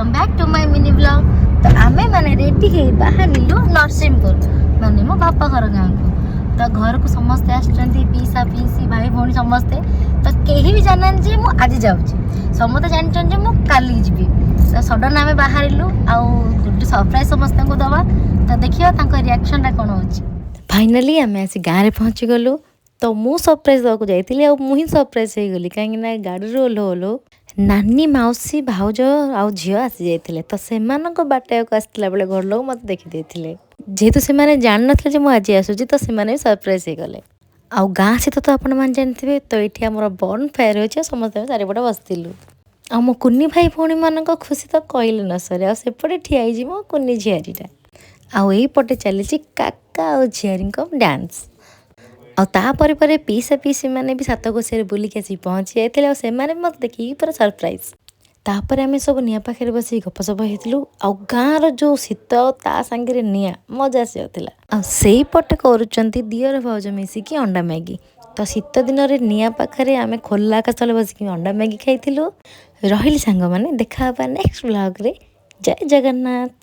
Welcome back to my mini vlog. ତ ଆମେ ମାନେ ରେଡ଼ି ହେଇ ବାହାରିଲୁ ନରସିଂହପୁର, ମାନେ ମୋ ବାପା ଘର ଗାଁକୁ। ତ ଘରକୁ ସମସ୍ତେ ଆସିଛନ୍ତି, ପିଇସା, ପିଇସି, ଭାଇ, ଭଉଣୀ ସମସ୍ତେ। ତ କେହି ବି ଜାଣିନାହାନ୍ତି ଯେ ମୁଁ ଆଜି ଯାଉଛି। ସମସ୍ତେ ଜାଣିଛନ୍ତି ଯେ ମୁଁ କାଲି ଯିବି। ତ ସଡନ୍ ଆମେ ବାହାରିଲୁ ଆଉ ଗୋଟେ ସରପ୍ରାଇଜ୍ ସମସ୍ତଙ୍କୁ ଦେବା। ତ ଦେଖିବା ତାଙ୍କ ରିଆକ୍ସନଟା କ'ଣ ହେଉଛି। ଫାଇନାଲି ଆମେ ଆସି ଗାଁରେ ପହଞ୍ଚିଗଲୁ। ତ ମୁଁ ସରପ୍ରାଇଜ୍ ଦେବାକୁ ଯାଇଥିଲି ଆଉ ମୁଁ ହିଁ ସରପ୍ରାଇଜ୍ ହେଇଗଲି, କାହିଁକିନା ଗାଡ଼ିରୁ ଓହ୍ଲଉ ଓହ୍ଲଉ ନାନୀ, ମାଉସୀ, ଭାଉଜ ଆଉ ଝିଅ ଆସିଯାଇଥିଲେ। ତ ସେମାନଙ୍କ ବାଟେଇବାକୁ ଆସିଥିଲା ବେଳେ ଘର ଲୋକ ମୋତେ ଦେଖିଦେଇଥିଲେ। ଯେହେତୁ ସେମାନେ ଜାଣିନଥିଲେ ଯେ ମୁଁ ଆଜି ଆସୁଛି, ତ ସେମାନେ ବି ସରପ୍ରାଇଜ୍ ହେଇଗଲେ। ଆଉ ଗାଁ ସହିତ ତ ଆପଣମାନେ ଜାଣିଥିବେ। ତ ଏଇଠି ଆମର ବନ୍ ଫାୟାର୍ ହେଉଛି ଆଉ ସମସ୍ତେ ଆମେ ଚାରିପଟେ ବସିଥିଲୁ। ଆଉ ମୋ କୁନି ଭାଇ ଭଉଣୀମାନଙ୍କ ଖୁସି ତ କହିଲେ ନ ସରେ। ଆଉ ସେପଟେ ଠିଆ ହେଇଛି ମୋ କୁନି ଝିଆରୀଟା ଆଉ ଏଇପଟେ ଚାଲିଛି କାକା ଆଉ ଝିଆରୀଙ୍କ ଡ୍ୟାନ୍ସ। ଆଉ ତାପରେ ପରେ ପିଇସା ପିଇସି ମାନେ ବି ସାତକୋଶିଆରେ ବୁଲିକି ଆସିକି ପହଞ୍ଚି ଯାଇଥିଲେ ଆଉ ସେମାନେ ବି ମୋତେ ଦେଖିକି ପୁରା ସରପ୍ରାଇଜ୍। ତାପରେ ଆମେ ସବୁ ନିଆଁ ପାଖରେ ବସିକି ଗପସପ ହେଇଥିଲୁ ଆଉ ଗାଁର ଯେଉଁ ଶୀତ, ତା ସାଙ୍ଗରେ ନିଆଁ, ମଜା ଆସିଯାଉଥିଲା। ଆଉ ସେଇପଟେ କରୁଛନ୍ତି ଦିଅର ଭାଉଜ ମିଶିକି ଅଣ୍ଡା ମ୍ୟାଗି। ତ ଶୀତ ଦିନରେ ନିଆଁ ପାଖରେ ଆମେ ଖୋଲା ଆକାଶ ତଳେ ବସିକି ଅଣ୍ଡା ମ୍ୟାଗି ଖାଇଥିଲୁ। ରହିଲି ସାଙ୍ଗମାନେ, ଦେଖା ହେବା ନେକ୍ସଟ ବ୍ଲଗ୍ରେ। ଜୟ ଜଗନ୍ନାଥ।